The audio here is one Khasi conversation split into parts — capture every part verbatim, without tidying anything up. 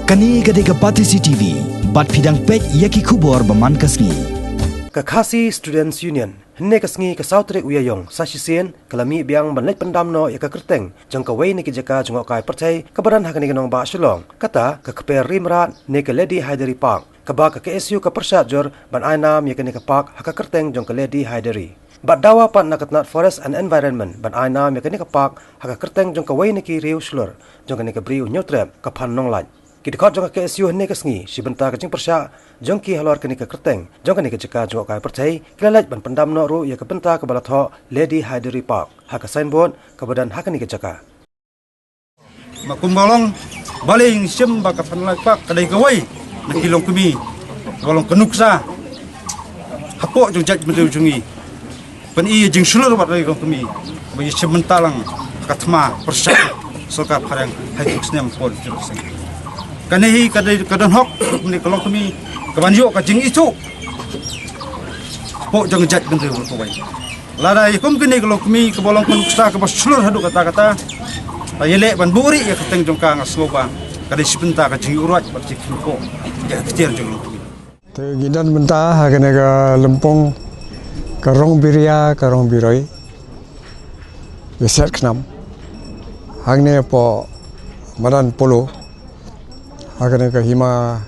Kane ka dei ka Batesi T V, bad phi dang peit ïa ki khubor ba man ka sngi. Ka Khasi Students Union, hynne ka sngi ka saw tarik u Ïaïong, sa shisien, ka la mih biang ban leit pyndam noh ïa ka kyrteng jong kawei na ki jaka jngohkai pyrthei kaba don ha kane ka nongbah Shillong. Kata, ka kper ri mrad ne ka Lady Hyderi Park, kaba ka K S U ka pyrshah jur ban ai nam ïa kane ka park ha ka kyrteng jong ka Lady Hyderi. Bad dawa pat na ka tnat Forest and Environment ban ai nam ïa kane ka park ha ka kyrteng jong kawei na ki riew shlur jong kane ka briew Hynñiewtrep, ka Phan Nonglait. Ki dkhot jong ka K S U hynne ka sngi, shi bynta ka jingpyrshah jong ki halor kane ka kyrteng jong kane ka jaka jngohkai pyrthei, ki la leit ban pyndam noh ruh ïa ka bynta kaba la thoh Lady Hyderi Park ha ka signboard kaba don ha kane ka jaka. Ma kumba long, balei ngi shim ba ka Phan Nonglait Park ka dei kawei na ki longkmie ba long ka nuksa hapoh jong jaitbynriew jong ngi. Ban ïa jingshlur bad ri longkmie ba ïa shim bynta lang ha ka thma pyrshah sorkar phareng ha ki snem por jong seng. Kane hi ka dei ka don hok ne ka longkmie kaban ïoh ka jingithuh hapoh jong jaitbynriew kawei. Lada ïa kum kane ka longkmie kaba long ka nuksa kaba shlur haduh katta katta, ba ïaleh ban buhrieh ïa ka kyrteng jong ka, nga sngew ba ka dei shi bynta ka jingïuhroit bad jingkynkoh ïa ka ktien jong ka longkmie. Te ngi don bynta ha kane ka lympung ka Rongbiria ka Rongbiroi, Ïasiat Khnam, hangne hapoh madan Polo, ha kane ka Hima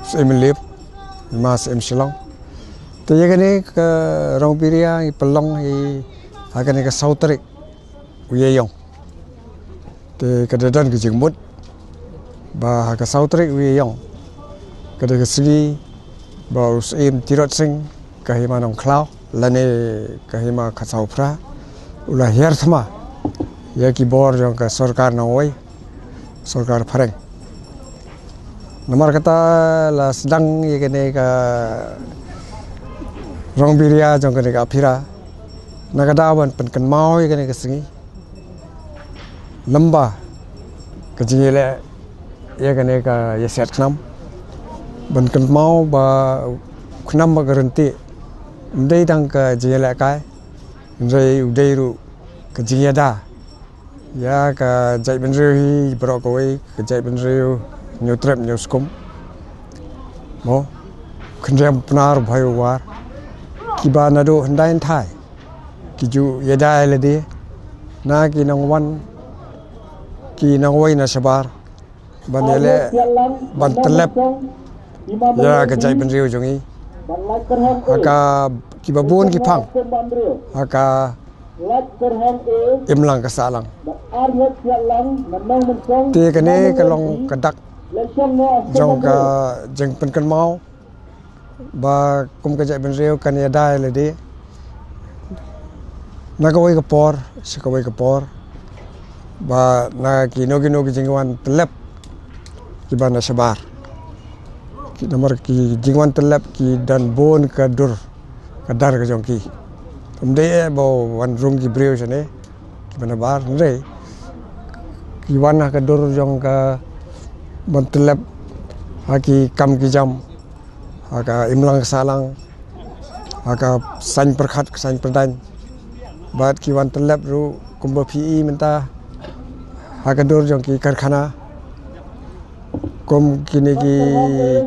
Syiem Lip, Hima Syiem Shillong. Te ïa kane ka Rongbiria ngi pynlong hi ha kane ka saw tarik u Ïaïong. Te ka da don ka jingmut ba ha ka saw tarik u Ïaïong ka dei ka sngi ba u Syiem Tirot Sing ka Hima Nongkhlaw lane ka Hima Khatsawphra u la hiar thma ïa ki bor jong ka sorkar nongwei, sorkar phareng. Namar kata la sdang ïa kane ka Rongbiria jong kane ka Aphira na ka daw ban pynkynmaw ïa kane ka sngi lem bad ka jingïaleh ïa kane ka Ïasiat Khnam, ban kynmaw ba u khnam bad ka ryntih ym dei tang ka jingïalehkai, hynrei u dei ruh ka jingïada ïa ka jaitbynriew hi baroh kawei, ka jaitbynriew Hynñiewtrep Hynñiewskum, mo, Khynriam Pnar Bhoi War, kiba naduh hyndai hynthai ki ju ïada ïa lade na ki nongwan, ki nongwei na shabar, ban ïaleh ban tyllep ïa ka jaitbynriew jong ngi ha ka, kiba bun ki phang ha ka imlang ka sahlang. Te kane ka long ka dak jong ka jingpynkynmaw ba kum ka jaitbynriew kan ïada ïa lade na kawei ka por sha kawei ka por, ba na kino kino ki jingwan tyllep kiba na shabar. Ki namar ki jingwan tyllep ki don bun ka dur ka dar ka jong ki. Ym dei eh ba wan rung ki briew shane kiba na bar, hynrei ki wan ha ka dur jong ka ban tyllep ha ki kam ki jam, ha ka imlang ka sahlang, ha ka saiñ pyrkhat ka saiñ pyrdaiñ. Bad ki wan tyllep ruh kumba phi i mynta ha ka dur jong ki karkhana, kum kine ki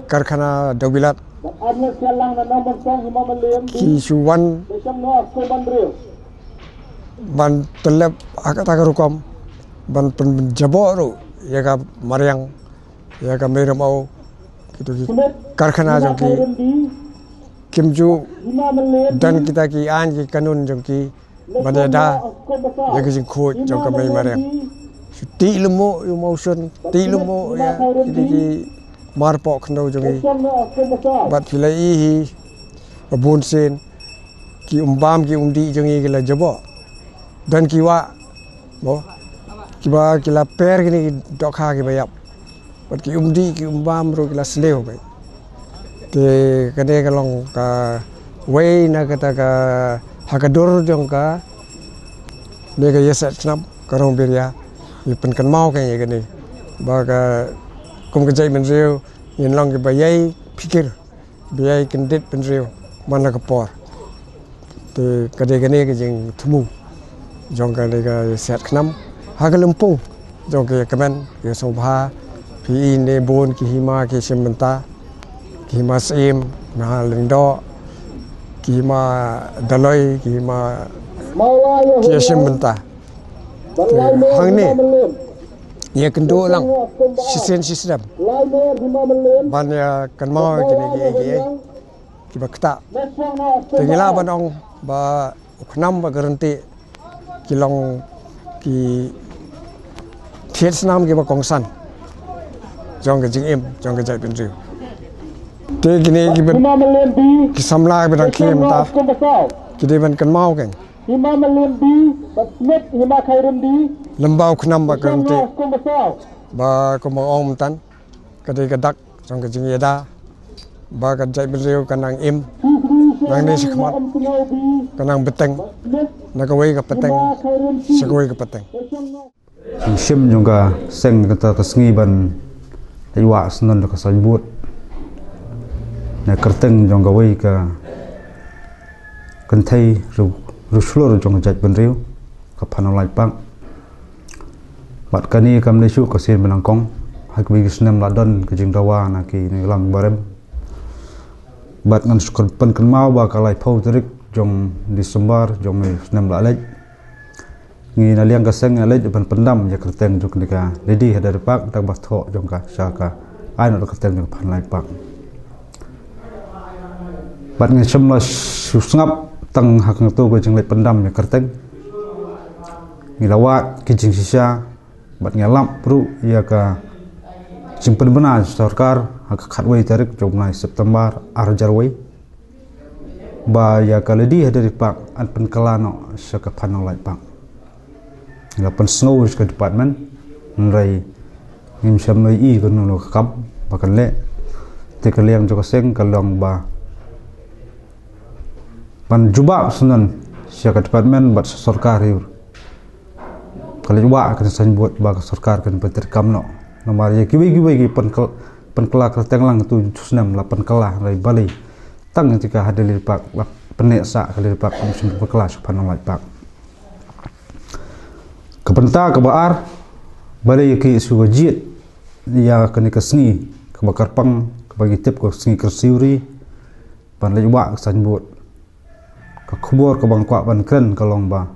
karkhana dewbilat, ki shu wan ban tyllep ha kata ka rukom ban pynjaboh ruh ïa ka mariang, ïa ka mei rymaw, kito ki karkhana jong ki. Kim ju don kita ki aiñ ki kanun jong ki ban ïada ïa ka jingkhuid jong ka mei mariang. Shu tih lyngngoh ïa u mawshun, tih lyngngoh ïa kito ki mar poh khyndew jong ki. Bad phi la i hi ba bun sien ki um bam ki um dih jong ngi ki la jaboh. Don ki wah, mo, kiba ki la per kine ki dohkha kiba ïap. Bad ki um dih ki um bam ruh ki la sniew beit. Te kane ka long kawei na kata ka ha ka dur jong kane ka Ïasiat Khnam ka Rongbiria. Ngi pynkynmaw ka ïa kane ba ka kum ka jaitbynriew ngin long kiba ïai phikir, ba ïai kyndit bynriew man la ka por. Te ka dei kane ka jingthmu jong kane ka Ïasiat Khnam ha ka lympung jong ka ïa kmen ïa sngewbha Phi i ne bun ki hima ki shim bynta, ki hima Syiem, na Lyngdoh, ki hima Daloi, ki hima ki ïa shim bynta. Te hangne ïa kynduh lang shisien shisnem ban ïa kynmaw kine ki ei ki ei kiba ktah. Te ngi lah ban ong ba u KHNAM bad ka Ryntih ki long ki thied snam kiba kongsan jong ka jingim jong ka jaitbynriew. Te kine kiba ki samla kiba dang khie mynta ki dei ban kynmaw kein. Lem ba u KHNAM bad ka Ryntih ba kumba ong mynta ka dei ka dak jong ka jingïada ba ka jaitbynriew ka nang im, nangne shakhmat ka nang bteng na kawei ka pateng sha kawei ka pateng. Jingshim jong ka seng kata ka sngi ban leit wah syndon da ka signboard na kyrteng jong kawei ka kynthei riew, riew shlur jong ka jaitbynriew, ka Phan Nonglait Park. Bad kane kam dei shuh ka sien ba nyngkong, ha kiwei ki snem la don ka jingdawa na ki nongïalam barem. Bad ngan shu pynkynmaw ba ka laiphew tarik jong December jong u snem la leit, ngi na liang ka seng ngi leit ban pyndam ïa ka kyrteng jong kane ka Lady Hyderi Park da kaba thoh jong ka sha ka ai noh da ka kyrteng jong ka Phan Nonglait Park. Bad ngi shem la shu sngap tang ha kangto ka jingleit pyndam ïa ka kyrteng. Ngi la wad ki jingshisha bad ngi lap ruh ïa ka jingpynbna jong sorkar ha ka khatwei tarik jong u bnai September ar hajar wei, ba ïa ka Lady Hyderi Park yn pynkylla noh sha ka Phan Nonglait Park. Ngi la pynsngew sha ka department, hynrei ngim shym la ïohi kano kano ka kam ba kan leh. Te ka liang jong ka seng ka long ba ban jubab syndon sha ka department bad sha sorkar hi, ka leit wah ka signboard ba ka sorkar kan pyntreikam noh. Namar ïa kiwei kiwei ki pynkyl-, pynkylla kyrteng lang tu snem la pynkylla, hynrei balei tang ïa ka Hyderi Park la pyneh sha ka Hyderi Park, kam shym pynkylla sha Phan Nonglait Park. Ka bynta kaba ar, balei ki shu jied ïa kane ka sngi kaba kyrpang kaba ngi tip ka sngi Kyrsiewri ban leit wah ka signboard. Ka khubor kaba nga kwah ban kren ka long ba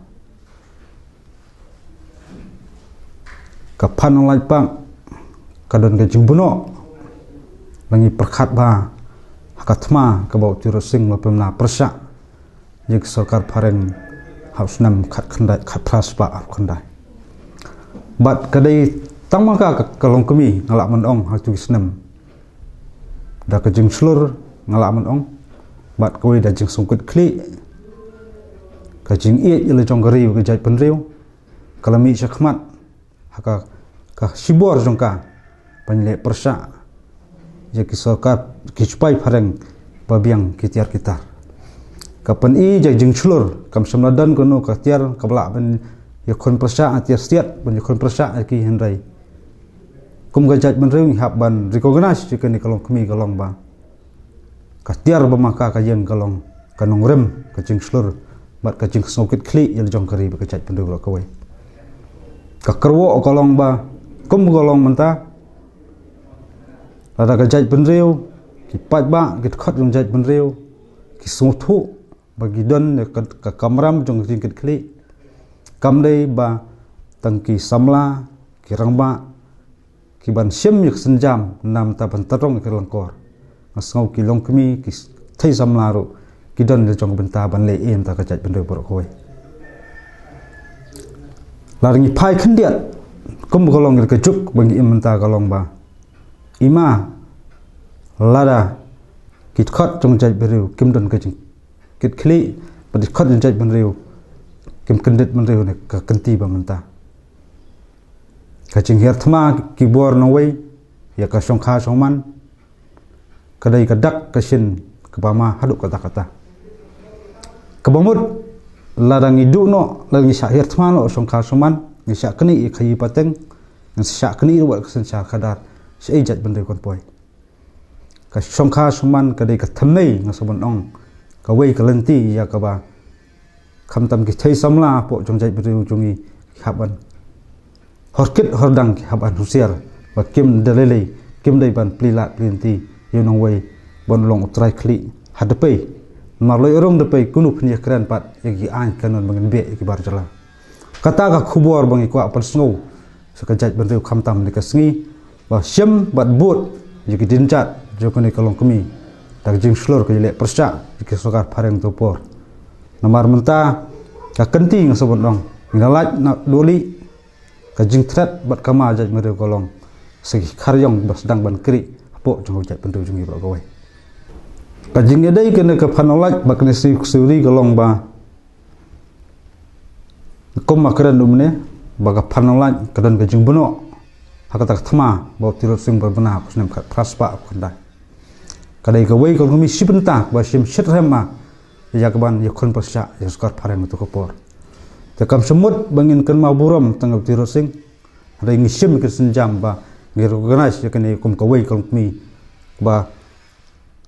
ka Phan Nonglait Park ka don ka jingbun noh, la ngi pyrkhat ba ha ka thma kaba u Tirot Sing u la pynbna pyrshah ïa ka sorkar phareng ha u snem khatkhyndai, khatphra spah arphew khyndai. Bad ka dei tang ma ka, ka, ka longkmie nga lah ban ong ha kitu ki snem. Da ka jingshlur nga lah ban ong, bad kawei da jingsngewkitkhlieh, ka jingïeit ïa la jong ka ri bad ka jaitbynriew, ka la mih shakhmat ha ka, ka shibor jong ka ban leh pyrshah ïa ki sorkar, ki sipai phareng ba biang ki tiar ki tar. Ka pyni ïa ka jingshlur, kam shym la don kano ka tiar kaba lah ban ïakhun pyrshah, tiar stiat ban ïakhun pyrshah ïa ki, hynrei kum ka jaitbynriew ngi hap ban recognize ïa kane ka longkmie ka long ba ka tiar ba ma ka ka ïeng ka long ka nongrim, ka jingshlur bad ka jingsngewkitkhlieh ïa la jong ka ri bad ka jaitbynriew baroh kawei. Ka kyrwoh ka long ba kum ka long mynta, lada ka jaitbynriew, ki paidbah, ki dkhot jong jaitbynriew ki sngewthuh ba ki don ka, ka kamram jong ka jingkitkhlieh, kam dei ba tang ki samla, ki rangbah ki ban shim ïa ka sienjam namar ban tyrong ïa ka lyngkor. Nga sngew ki longkmie, ki thei samla ruh ki don la jong ka bynta ban leh ïa ka jaitbynriew baroh kawei. Lada ngi phai khyndiat kum ka long ka juk ba ngi im mynta ka long ba, i ma, lada ki dkhot jong jaitbynriew kim don ka jingkitkhlieh, bad ki dkhot jong jaitbynriew kim kyndit bynriew ne ka kynti ba mynta. Ka jinghiar thma ki bor nongwei ïa ka shongkha shongman, ka dei ka dak ka shin kaba ma haduh katta katta. Kaba mut lada ngi duh noh, lada ngi shah hiar thma noh shongkha shongman, ngi shah knieh ïa ka ïing pateng, ngi shah knieh ruh bad ka synshar khadar, shaei jaitbynriew kan poi? Ka shongkha shongman ka dei ka thymmei, nga sa ban ong, kawei ka lynti ïa kaba khamtam ki thei samla hapoh jong jaitbynriew jong ngi ki hap ban hor kit hor dang, ki hap ban husiar. ba kim da lei lei, kim dei ban plie lad plie lynti ïa u nongwei ban long u trai khlieh ha dpei. Namar lei rong dpei kumno phin ïa kren pat ïa ki aiñ kanon ba ngin beh ïa ki bar jylla. Kata ka khubor ba ngi kwah pynsngew sha ka jaitbynriew khamtam ha kane ka sngi, ba shim bad bud ïa ki dienjat jong kane ka longkmie da ka jingshlur ka jingïaleh pyrshah ïa ka sorkar phareng ha kata ka por. Namar mynta ka kynti nga sa ban ong, ngi la lait na dohlieh, ka jingthret bad ka ma jaitbynriew ka long sa ki khariong ba sdang ban kyrïh hapoh jong ka jaitbynriew jong ngi baroh kawei. Ka jingïadei kane ka phan nonglait bad kane ka sngi Ksuari ka long ba kum ba kren mynne, ba ka phan nonglait ka don ka jingbnoh ha kata ka thma ba u Tirot Sing ba bna ha u snem khatphra spah khyndai. Ka dei kawei ka longkmie shibynta ba shim shitrhem ma ïa ka ban ïakhun pyrshah ïa ka sorkar phareng ha kata ka por. Te kam shym mut ba ngin kynmaw burom tang ïa u Tirot Sing. Hynrei ngi shim ïa ka sienjam ba ngi recognize ïa kane kum kawei ka longkmie ba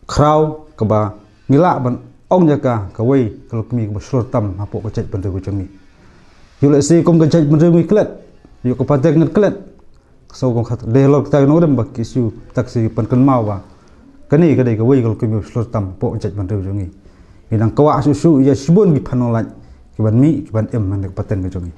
khraw, kaba ngi lah ban ong ïa ka kawei ka longkmie kaba shlur tam hapoh ka jaitbynriew ka jong ngi. Ïoh lehse kum ka jaitbynriew ngi klet, ïoh ka paidbah ngi klet. So kum kata dei halor kita ki nongrim ba ki shu tak shi pynkynmaw ba kane ka dei kawei ka longkmie ba shlur tam hapoh ka jaitbynriew jong ngi. Ngi dang kwah shuh shuh ïa shibun ki phan nonglait ki ban mih ki ban im ha kane ka pateng ka jong ngi.